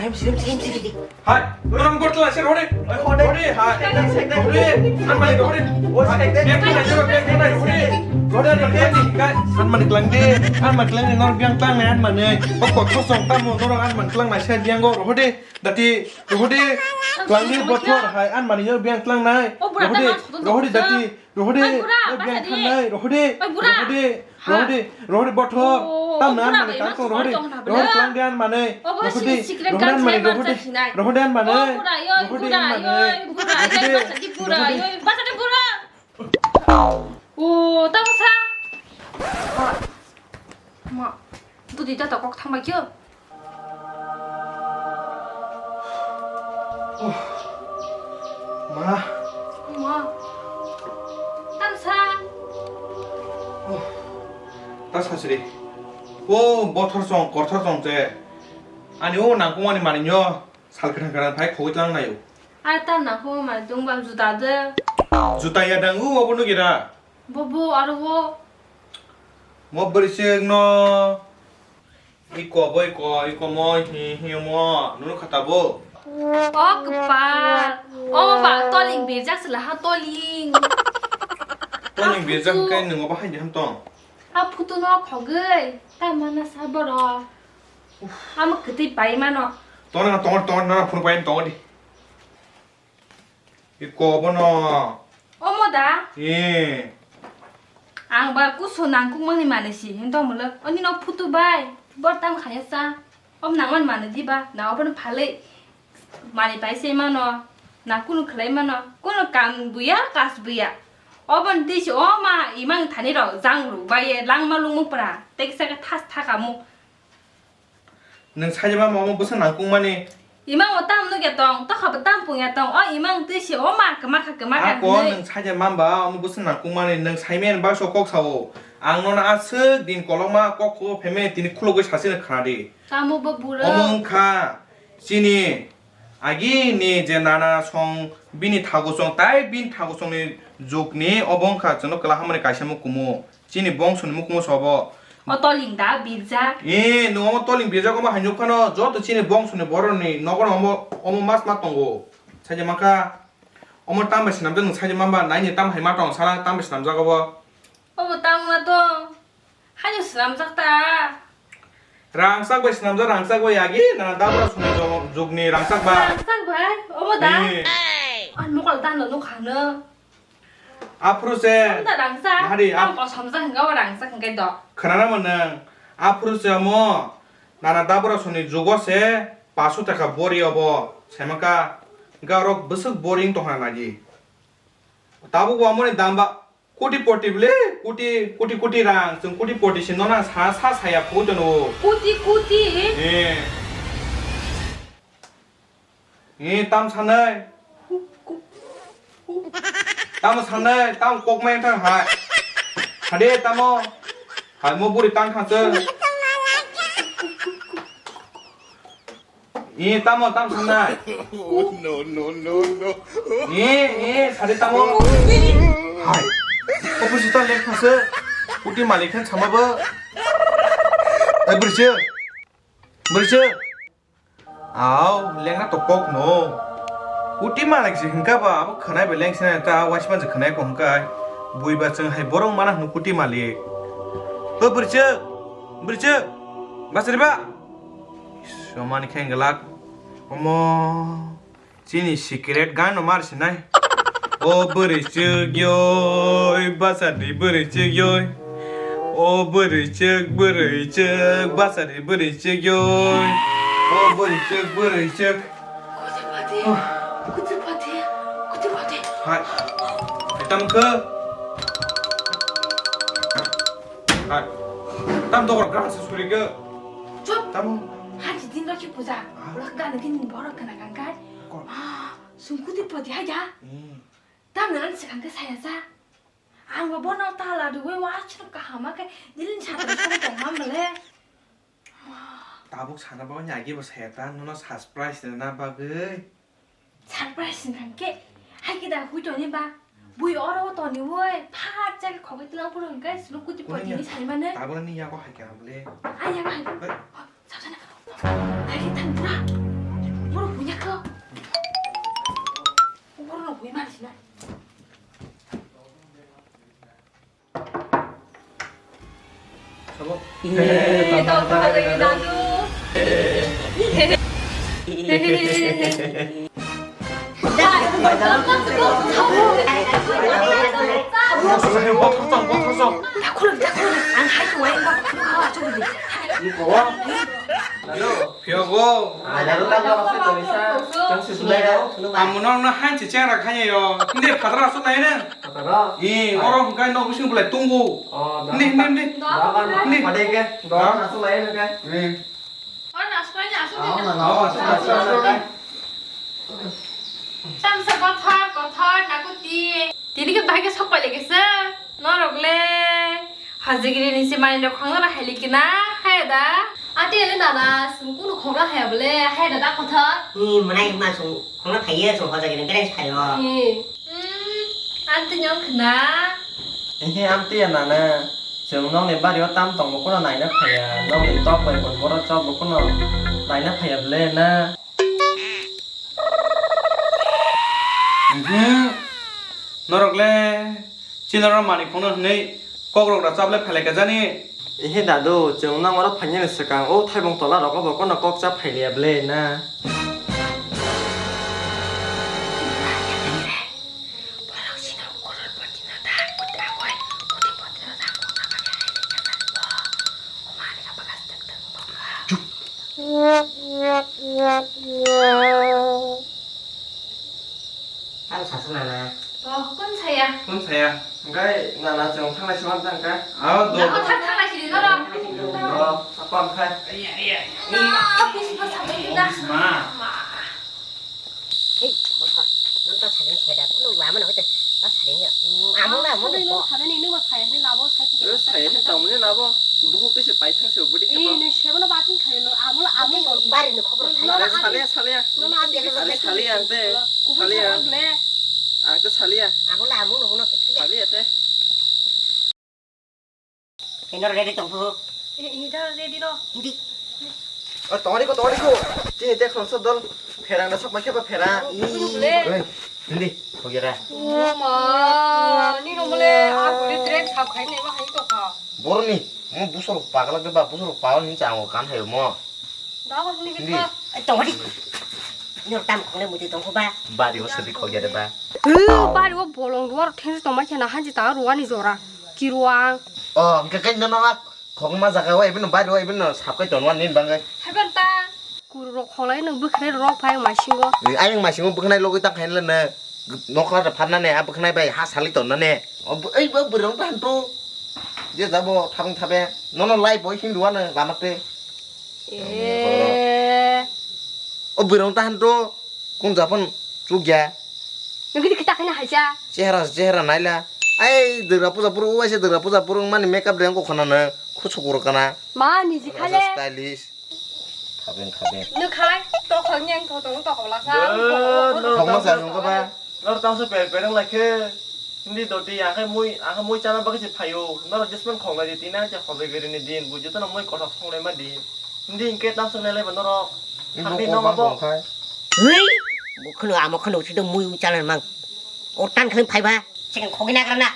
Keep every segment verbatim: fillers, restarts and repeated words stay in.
Hai, orang bor telah sih, Rode. Rode, hai. Rode, Anmani, Rode. Oi, Rode. Rode, Anmani, Rode. Anmani kelang di, Anmani kelang di, nor biang tang nai Anmani. Kok kosong tamo, nor Anmani kelang nai sih biang go, Rode. Dati, Rode, kelang di bothor, hai, Anmani nor biang kelang nai. O, bura, Rode, tamo, Rode, tamo. Dati, Rohode, Oi, bura, rohode, basa biang di. Thangnai, rohode, Oi, bura. Rohode, Ha. Rohode, rohode, bothor. Oh, tam bura, na mane bai tang tong, rohode, tong na rohode, bana. Klang dan mane, Oh, bo rohode, sini secret rohode dan mane, rohode, rohode dan mane, Oh, bura, yoi, rohode bura, dan mane, yoi, bura, yoi, rohode, basa di bura, rohode. Yoi, basa di bura. Oh, tamo sa. Ma, tu di ta kok thang ba kyo. Oh, ma. Ma. Tamsa. Oh, ta sasri. Oh, bothor song, korthor song che. Ani o nangkukmani manwi nyo sal kwthang kwthang phai khogwi tlang naio. Ai ta nangkukmani dungba juta de. Juta ya dang u obo nugira. Bobo aro o. Mo bwrwi chwk no. Iko bo iko, iko mo hi hi mo, nunu khata bo. O kwpal. O ba toling birjak sila ha toling. Toling birjak kai nungo bahai de ham tong. A phutu no khogwi, ta mana sa boro. Amo kwtwi pai mano. Tong na tong tong na phunu pai tong di. Iko bono. Omo da? Eh. Ang ba kusu nangkukmani manwi si hin tongmolo. Oni no phutu bai. Bor tam khaya sa. Om nangmani manwi di ba. Na obono phalwi. Mani pai se mano. Na kunu khlai mano. Kunu kam buya, kas buya. Obon twi si oma imang thani rok jang ruk bai ye langma lungmung pra. Teksa khe thas thakamu. Nwng saijama mama bwswk nangkukmani? Imang o tam nugya tong, tokha bo tam pungya tong, o imang twi se o ma kwma kha, kwma kha Ako hinwi. Nwng saijama ba omo bwswk nangkukmani, nwng saimani bakso kok sao. Ang nono aswk din kolokma kok kho phaimani tini khulogwi sasino khna di. Tamo bo buro. Omo wngkha chini agini je nana song bini thago song tai bini thago songni jukni obo wngkha chwngno kwla hamani kaisa mukumu. Chini bongsoni mukumu sobo. O toling da birjak. E, nwng omo toling birjak omo hai nuk phano joto chini bongsoni boroni nogono omo, omo mas ma tongo. Saija mankha omo tam bai swnamjak nwng saija mamba naini tam hai ma tong sala tam bai swnamjak obo. Obo tam wngna tong. Haino swnamjak ta. Rangchak bai swnamjak rangchak bai agi nana dabra soni jog-, jogni rangchak bai. Rangchak bai? Obo da? E. Ah, nokol dan no nukha no. Aphuru se Tamda rangchak, Hari, tam ap- kosom jak hwnkha o rangchak hwnkhe do. Khwnana mwnang. Aphuru se omo nana dabra soni jugo se paso taka bori obo. Saimaka ga rok bwswk boring tongna nagi. Tabuk bo amoni dam ba kuti poti bwle, kuti, kuti, kuti rang. Chwng kuti poti se nona sa, sa saya phu tono. Kuti, kuti? Eh. Ni tam sanai. Tamo sanai, tam kok mai thang hai. Hade tamo. Hai mo buri tang thang se. Ni tamo tam sanai. No, no, no, no. Ni, ni, hade tamo. Hai. Opposite lek thang se. Kuti malik khan sama ba. Ai buri se. Buri se. Au, lengna to kok no. Kuti malik se hingka ba, abo khwnai bai leng sina ta, waisman se khwnai ko hingka. Bui ba chwng hai borok mana hwno kuti malik. O bwrchuk, bwrchuk. Basri ba. Somani khe glak. Omo. Chini secret gan no mar sinai. O bwrwi chwk yoi, bwsadi bwrwi chwk yoi. O bwrwi chwk, bwrwi chwk, bwsadi bwrwi chwk yoi. O bwrwi chwk, bwrwi chwk. Kuti pati, Oh. kuti pati, kuti pati. Hai. Hai, tam khe. Hai. Tam dokor gas suri khe. Chup. Tam. Haji din rokhi puja. Ah. Ulah gana din borok kana kangkai. Kok. Ah, sungkuti pati haja. Hmm. Tam nan sikang ke saya sa. Ang bo bono tala duwe wa chuk kahama ke dilin sa ta sung tong ham le. Tabuk sana ba nya agi bo saya ta nono surprise na bagwi. Surprise wngkha khe, hai khe da hui toni ba. Bui oro o toni oi, phat jak khogwi tlang phuru hwnkhe silo kuti Kuni poti ni ya? Sai mane. Tabuk ni yago hai khe ang le. Ai yago hai. Bai. Sabsana. Hai khe thang pura. Phiyogo. Amono no hanchi chengra khanya yo. Hindi phatra asuk lai na. Phatra? Eh, oro hwnkhe no bising bulai tungu. Oh, da. Hindi, hindi, hindi. Da, da, da. Hindi. Pade ke. Da. Da asuk lai na ke. Eh. Oro asuk lai na asuk. Oh, lai na. Oh, asuk lai na. Tamsa kothor, kothor, nakuti. Tini khe bahai khe sok pailai kaisa. Norok le hojagiri ni se manwi rok khongna hai likina hai da. Ate le nana, sum kunu khongna hai bole, hai da da kothor. Ni mwnai ma sum khongna phaiye, sum hojagiri ni berai sai ro. Ni. Hmm, ante nyong khna. Ehe, amte ya nana. Chwng nokni bario tam tongo, kuno naina phaiya. Nokni tok bai bon boro chop bo kuno naina phaiya bole na. Mhm. Norok le chini rok manwi khongno hwnwi kok rok rachap le phailai ka jani. Ehe dadu, chwng nang oro phainani swkang o thaibong tola rogo bo kono kok cha phailiya ble na. Chup. Ang sasa nana. Oh, kun saya. Kun saya. Engkai nana chwng thanglai siman thangka. Oh, do. Nako thang thanglai sini norok. Oh, apa engkai? Iya, iya. Nako bisi ko sampai kita. Ma. Ma. Hei, mothor. Nang ta saling kheda. Kuno lama na hote. Ta saling ya. Amo na amo. Saling no khamani nung ma saya ni labo saya. Eh, saya ni tamu ni labo. Buhuk te se pai thang se budi. Eh, khebo. Ni sebo no batin khayo no. Amo la amo. Bari no khobor khai. No, no, sale, sale. No, no, amo. Sale, sale, ang te. Sale ya. Ang te sale ya. Amo la amo no no. Sale ya te. Inor ready tong phu. Eh, ini dah ready no. Hindi. Oh, tongo di ko, tongo di ko. Tini te khoroksa dol pherang da sok mai khe ba pherang. Ih, ble. Oi, hindi, khogera. Oh, ma, ni no mole, a kuli train sab khai ne ma hai to kha. Boroni, mo busor pagla ke ba, busor pagla hin chang o kan hai mo. Da ko hindi. Hindi. Ai, tongo di. Nyor tam khongnai muti tongkho ba. Bari o sadi khogya de ba. Eh, bari o bolong duar thengsi tongma khena hanji ta ruani jora. Kiruang. Oh, hingke kai nono a khogma jaga o ebino bari o ebino sapkai tonwan nin bangai. Haiban ta. Kuru rok kholai no bwkhwnai rok phai maisingo. Ni ayang maisingo bwkhnai logoi ta khainle ne. Nokla da pharna ne a bwkhnai bai ha sali tonna ne. O bw-, ei bo bwrong ta hantu. Je jabo thabung thabe. Nono lai boi hindu ano lama te. Eh. O bwrong ta hantu. Kun japon chukya. Nungki kita kena haja. Chehra, chehra naila. Ai, dwgra puja puru, uaise dwgra puja puru, mani makeup reng ko khana na, khusu kuru kana. Ma, ni ji khale. Stylish. Khabeng, khabeng. Nung khai, to khang yang to, to, to, to, la sa. Khang ma sa nung ka ba. Nor tang sa per, per lai khe. Hindi doti, akhai mui, akhai mui chana bagwi se phaio. Nor jesman khong lai di tina, cha khobe gari ni din, bujo to na mui kothok song lai ma di. Hindi hingke tam song lai lai ba norok. Hindi thangni ko nong bang abo. Khong khai. Hei! Bo kheno amo kheno uchi do mui uchalan mang. O tan kheno phaiba. Second khogina karana.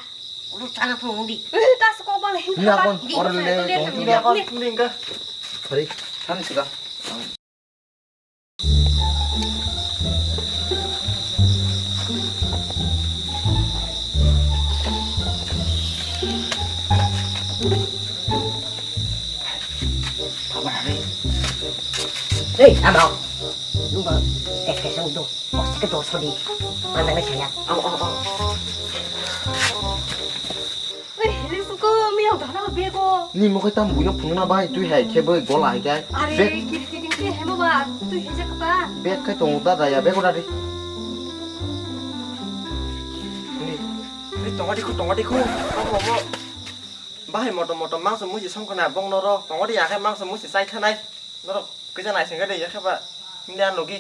Ulu chana phung undi. Eh, tas ko bang. Hindi akon, ora le, hindi, tong hindi, hindi. Hindi akon, hindi engka. Sorry, tan sida. Hei, amo. Nungba, tes tes nungdo. Pasti ke dosa di. Mandang saya. Au, au, au. Ui, hili suku, miyang dana bego. Ni mo khai tam buino phunukna bai, tui hai khe bai gola hai kai. Are, bag kiri kiri khe hemo ba, tui hijak ta. Bag khai tongo da da ya, bag oda di. Ni, ni tonga dikhu, tonga dikhu. Amo, amo. Bahai motom motom mangsa musi songkhana bong noro, tongo di ya khe mangsa musi chai thanai. Norok kisa naising khe de ya khe ba. Hindi an logi.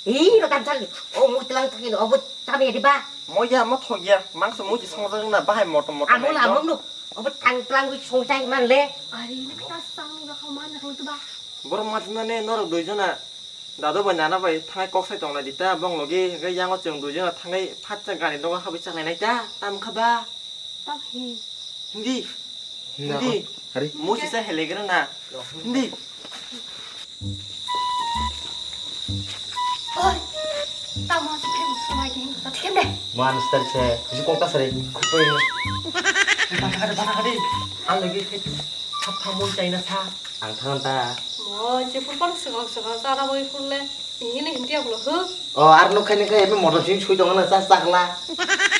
Ih, no tam chal. O mui telang thangin, o bo tam ya di ba. Mo ya mo thok ya, mangsa musi songjak na bahai motom motom. Amo la amo nuk. O bo tang telang wi songjak man le. Ari, nak ta sang ni ba kau man nak tu ba. Borok ma thina ne norok dui jona. Dado bai nana bai thangai kok sai tong lai di ta bong logi, hingke yango chwng dui jona thangai phat cha gari nogo habwi cha lai nai ta, tam kha ba. Tam hi. Hindi. Hindi. Hindi. Ari. Musi sa helegra na. Hindi. Oi. Tamo si krim sumai krim kota thikem de. Muan star se. Bisi kok ta sari. Khutoi. Bana kade, bana kade. Ang lagi ke. Sap thamoi chaina sa. Ang thangan ta. Mo je pur pang segang segang sa na boi pur le. Ini hindi aku lo. Oh, ar nuk khaini khe ebe motor sing sui tong na sa sakla.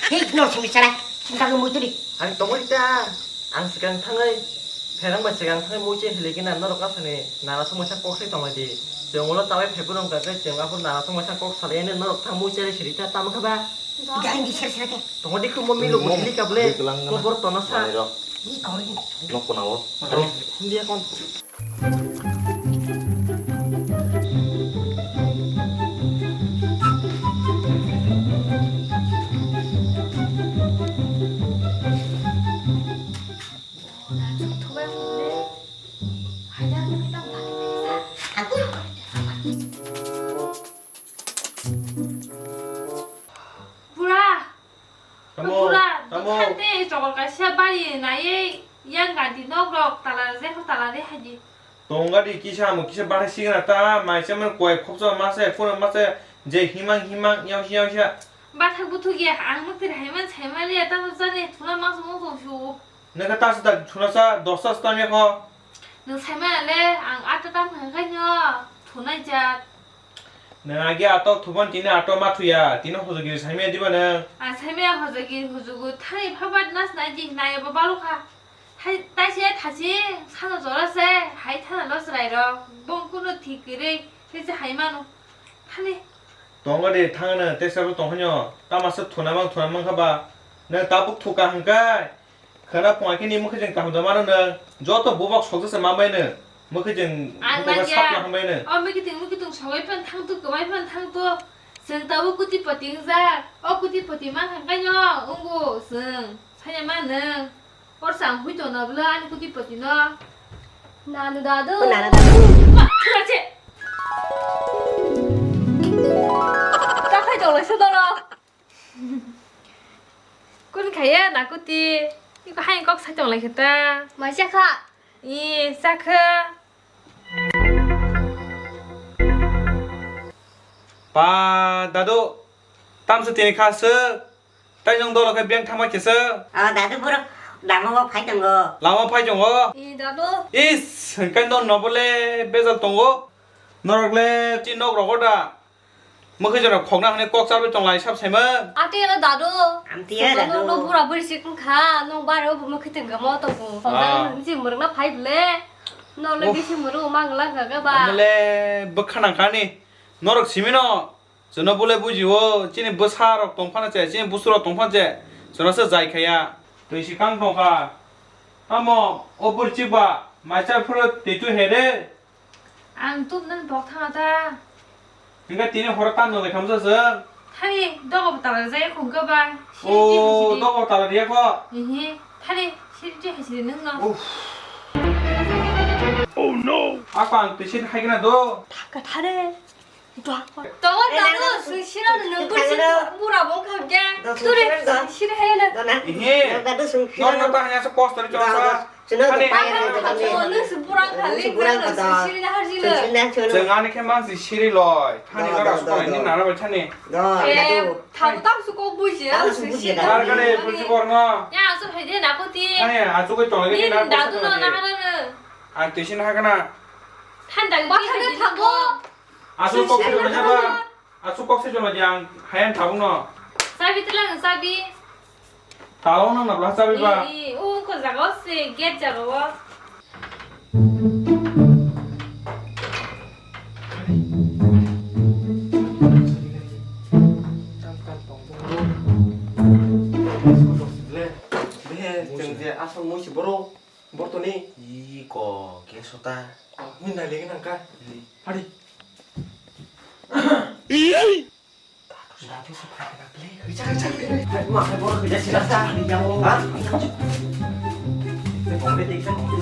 Hei, no sumi chara. Sing kang mui turi. Ang tongoi ta. Ang swkang thangwi pherang bai swkang thangwi muiche hilikhe na norok asani nana songmai thang kok sai tonglaidi. Chwng ulo chabai phaiphuru wngkha khe chwng aphuru nana songmai thang kok salai ani norok thang muiche ri siri ta tamo khe ba? Gai di ser ser ke. Tongo di kumo milo mo hili kable. Mo borok tono sa. Ni kori. Nok kono o. Hindi akon. Bura! Tamo, bura, tamo. Bwkhante chokol kaisa bari naiwi yang ganti nok rok tala rwjak khe tala rwi hai di. Tonga di kisa amo kisa bathai signa ta, mai chamani koi khopsa masa, phone masa, je himang himang, yausi yausi. Bathak buthuk ya, ang nuk tiri haiman saiman ya, tamo jani thuna masa mung tong su. Nokha ta sa da thuna sa, dosta sa tam ya kho. Nwng saiman le, ang ato tam hangkai no, thuna jat. Nwng agi atok thuban tini atok ma thuya, tini hojagiri saimaya diba nwng? A saimaya hojagiri hujugu thani phabat nas nai di nai bo balukha. Hai taise thasi sano jora se, hai thana los rai rok, bong kuno thik kwrwi, tese hai mano. Thani. Tongo de thangno, tesa bo tongkhanyo, tama se thuna mang thuna mang kha ba. Nwng tabuk thuka hangkai. Khwna phunga khe ni mwkhwjwng kaham da mano nwng. Joto bubak sokjak se ma bai nwng. Mwkhwjwng ang bubak nangya. Sapla hambai nwng. O mwkhwtwng mwkhwtwng sogwi phan thang tu, kwmai phan thang tu. Chwng tabuk kutipoti wngjak. O kutipoti mankha khaino wngo chwng. Sanya ma nwng. Hor chwng hui tongna bwla ani kutipoti no. Nanu dadu. O nanu dadu. Ma, thura che. Takhai tonglaisa doro. Kun khaiya nakuti? Iko hai kok sai tong lai khe ta. Maisa kha. I, sa kha. Pa, dadu, tamsa tini kha se. Tai nung dolo khe beng thangma khe se. Ah, dadu borok lama o phai tongo. Lama phai tongo? I, dadu. Is, hwnkhe no nobole bejal tongo. Norok le chi nok rogo da. Mwkhwtwng rok khokna hwnwi kok chalwi tong lai sab saimang. Ati elo dadu. Amtwi ya dadu. Nokno bura buri si wngkha, nokbar o mwkhwtwng kamo tongo. Ah. Nokni si mwrwkna phai bwle. Nok le bisi mwrwk ma gwlak kha ba. Amle bwkha nang kha ni. Norok simi no. Chwngno bole bujio, chini bwsa rok tong phano che, chini busu rok tong phano che. Chwngno se jai kha ya. Twi si kang tong kha. Tamo o bwrchik ba mai cha phuru twi tu he de. Ang tubnani bok thangna ta. Hingke tini horo tan nolai khamsa chwng. Thani dogo bwtala jaya khungke ba. O, dogo bwtala riya kho. Ehe, thani siriti hai siri nung no. Uff. Oh no. Ako ang twi sini hai gana do. Thaka thare. Tongo, tongo, sui sira nung bwrsi bura bong kham khe. Turi sui sira hai na. Ehe. Nong nong ta hanya sa poster chong sa. Chwng ani khe mansi siri loi. Thani bara sukoi ni nana bai thani. Thani. Bar kare buji borno. Ya, asu hai de na koti. Thani, asu koi tong lagi na. Dadu no na kana. Ang twi sini ha kana. Thanda. Asu kok sini ha kana. Asu kok se jono jang hayan tabung no. Sabi telang sabi. Tabung no nabla sabi ba. I, i, u ko jaga se gate jaga o. Behe, chwng je asal musi boro. Bortoni. Iko, keso ta. Ni nai legi nang ka. Hari. Datu se phai ka ble. Hija, hija, hija. Ma, hai borok hija sila sa. Ha? Se kombe tik sa kombe.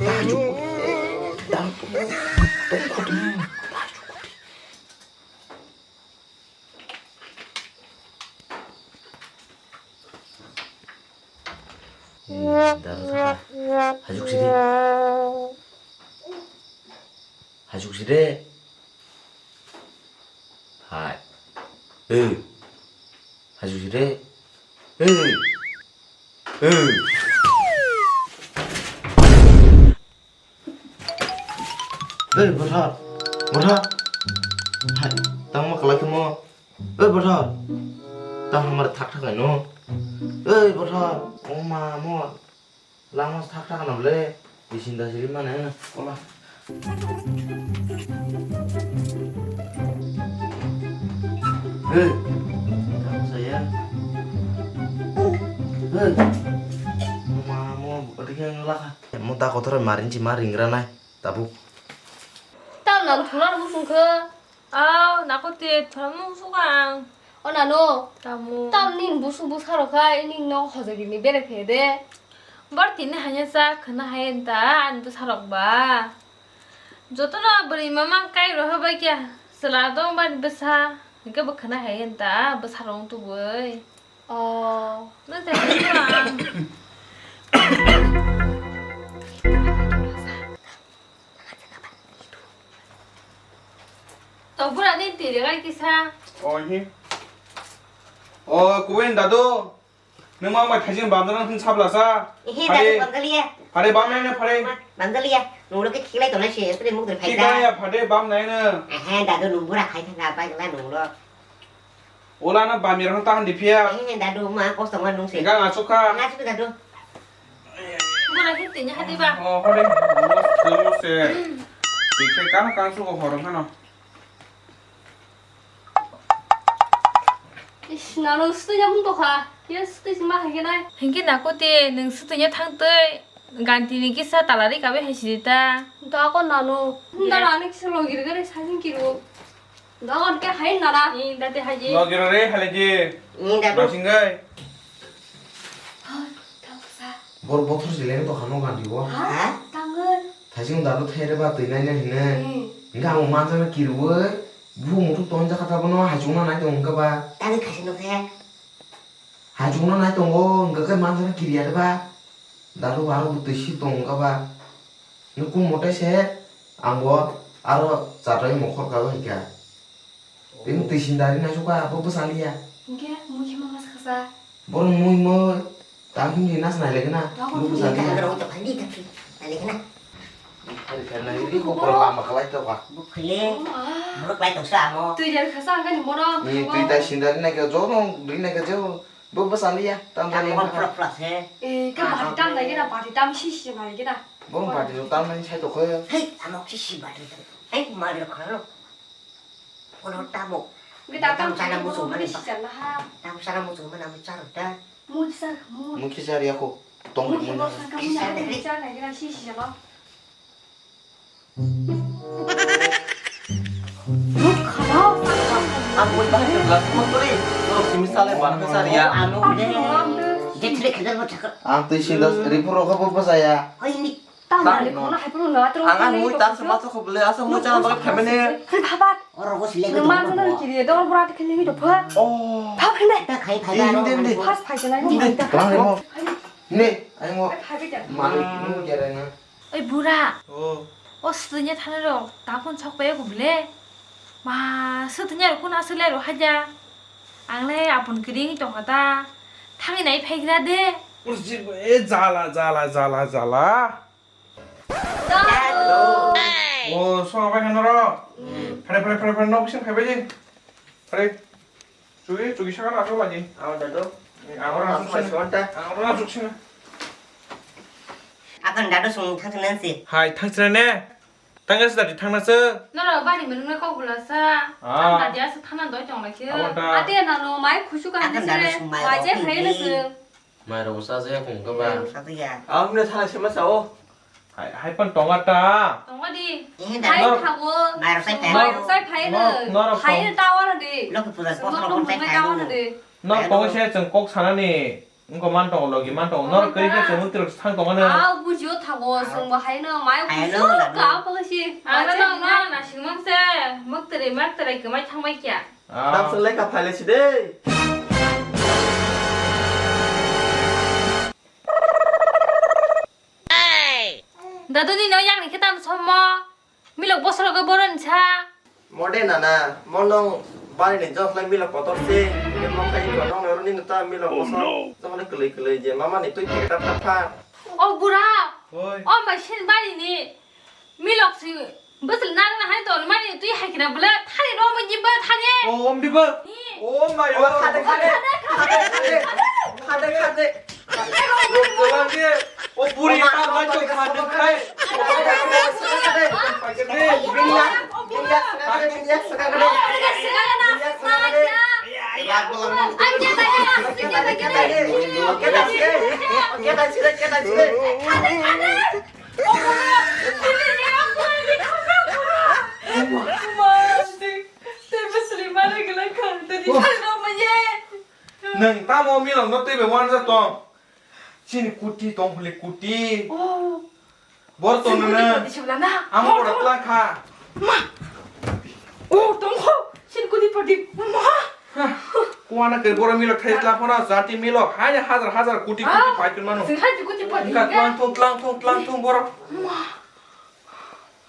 Hajuk sidi. Hajuk sidi. Hai. Eh. Hajuk sidi. Eh. Eh. Ei, Bothor, Bothor. Hai, tang ma kalai khamo? Ei, Bothor. Tang hamar thak thak no. Ei, Bothor. O ma mo. Lama thak thak na ble. Bisin da siri mane. Ola. Ei. Tang saya. Ei. O ma mo. Odi khe lakha. Mo da kotor marinchi ma ringra nai. Tabuk. Tam nang thuna rw sung khe. Aw, nako te thuna mung sung ang. O nano. Tamu. Tam nin busu busa rok khai ning no hojagini bere phe de. Bor tini hanya sa khana hai enta ani busa rok ba. Jotono bwrwi mama kai roha bai kya. Sela dong bani busa. Hingke bo khana hai enta busa rok tubui. Oh. Nang te thuna. To bura ni tiri gai kisa. Oh, hi. Oh, kuwen dadu. Nung ma mai thajin bamdana thun sabla sa. Ehe, dadu bamdaliya. Phare bam nai na phare. Bamdaliya. Nung lo ke khilai tongnai se, sre muk dri phai. Khilai ya phare bam nai na. Ehe, dadu nung bura khai thang bai la nung lo. Ola na bamir hon tahan di phiya. Eh, dadu ma kosto ma nung se. Enggak ngasuka. Ngasuka dadu. Bura hiti nya hati ba. Oh, hore. Mo se. Tikhe kan kan su ko horong hano. Ish, nano sutu ya mun to kha. Yes, sutu sima hage nai. Hingke nakote nung sutu nya thang tei. Ganti ni kisa talari kabe hai sidi ta. Da ko nano. Nda rani kisa logir gare sajin kiro. Da ko ke hai nara. Ni da te haji. Logir re hale ji. Ni da ko. Masing gai. Bor bothor jilai to hano ganti bo. Ha? Tangol. Thajing dalo thaire ba twi nai nai hine. Enga ang manjana kirwe. Bu mutu tonja kata bono hajungna nai tong ka ba. Tangol khaisi no khe. Hachukno nai tongo, hwnkhe khe manjani kiriya de ba? Daru baro bwtwi si tongo kha ba? Nukung mote se ang bo aro chatwi mokhor kha ba hika. Tini twi sindari nai sukha, bo bwsa liya. Hwnkhe mui khe ma masa kha sa? Borok mui mui, tang himni nas nai lekhe na, bo bwsa liya. Phari phari nai ri ko pura lama kalai to ba. Bukhile. Borok lai tongsa amo. Twi jar khasa ang kani mono. Ni twi tai sindari nai ka jono ri nai ka jo. Bo bwsa liya. Tam tam tam. Pura pura se. Eh, ka bati tam dai gena, bati tam si si nai gena. Bo bati tam nai sai to kho. Hei, amo si si bati. Hei, mari khalo. Kono tamo. Kita tam sana musu mana. Tam sana musu mana musu ta. Musa, mu. Mui kisa riya ko. Tong mui mui. Musa ka mui na musa na gira si si jalo. Muk khana. Ang mui bahai ke glass muk tuli. Toro simi sale ban ke sariya. Anu ne. Jetre khedar mo chakar. Ang tui sindas ripur rokha bo bwsaya. Hoi ni. Tamo le kono hai phuru na tro. Ang an mui tar sama to khobole asa mui chana bagwi phaimani. Hri bhabat. Oro go sile. Nang man jana kiri dol bura te khini do pha. Oh. Pha phinde. Ta khai phai. Inde inde. First phai jana. Inde. Tang mo. Ne, ai mo. Phai phai. Manu nu jere na. Oi bura. Oh. O sutunya thana ro. Ta phone sok pe ko bole. Ma sutunya ro kun asle ro haja. Ang le apun kiri tong kha ta. Thangi nai phai gra de. Ur ji e jala jala jala jala. O, song abai khana ro. Phare, phare, phare, phare, nok sing phaibai di. Phare. Chugi, chugi sakha na asok lagi. Ang dadu. Ang ora asok sing. Ang ora asok sing. Akan dadu sung thang thang si. Hai, thang sini ne. Tang ya sida di thang na se. Noro bari menung na kok bula sa. Ah. Thang na dia sa thang na doi tong lai khe. Ate na no mai khusu ka ni se. Mai je phai na se. Mai ro sa je kung ka ba. Mai ro sa ya. Ang ne thang se ma sa o. Hai, hai pan tonga ta. Tonga di. Eh, hai thago. Nor-, mairok sai phai. Mairok sai phai nor-, no. Norok hai tong-, tawa no di. Loki puja. Norok tong sai phai tawa no di. Nor tong se chwng kok sanani. Wngkha man tongo, logi man tongo. Norok kwrwi khe chwng mwktwirok thang tongo no. Ah, bujio thango, chwngbo haino mai bujio ka phalasi. Ang no no na singmang se, mwktwirwi mwktwirwi kwmai thangbai kya. Ah. Dam swng lekha phailai si de. Dadu ni no yang ni khe tam sommo. Milok bosorogo boron sa. Mode nana, monong bari ni jok lai milok kotor se. Mo khai ko nong ro ni ta milok bosor. Jok lai kwlwi kwlwi je mama ni twi phikta pha pha. O bura. Oi. O mai sin bari ni milok si bwswk nang na hai ton mani twi hai kina bwle thani ro mo jibba thani. O om diba. Ni. O mai o. Khade khade. Khade khade. Khade khade. Jabang dia. O buri ta mai chok khan khai. Nwng tamo milok no twi bai uanjak tong? Chini kuti tong hwnle kuti. Oh. Bor tong nana. Amo bora tlang kha. Ma. Oh, tong kho. Chini kuti padi. Ma. Kuana ke bora milok thai tlang phano jati milok hai hajar hajar kuti kuti pai tun mano. Sing hai kuti padi. Tlang thung tlang thung tlang thung bora. Ma.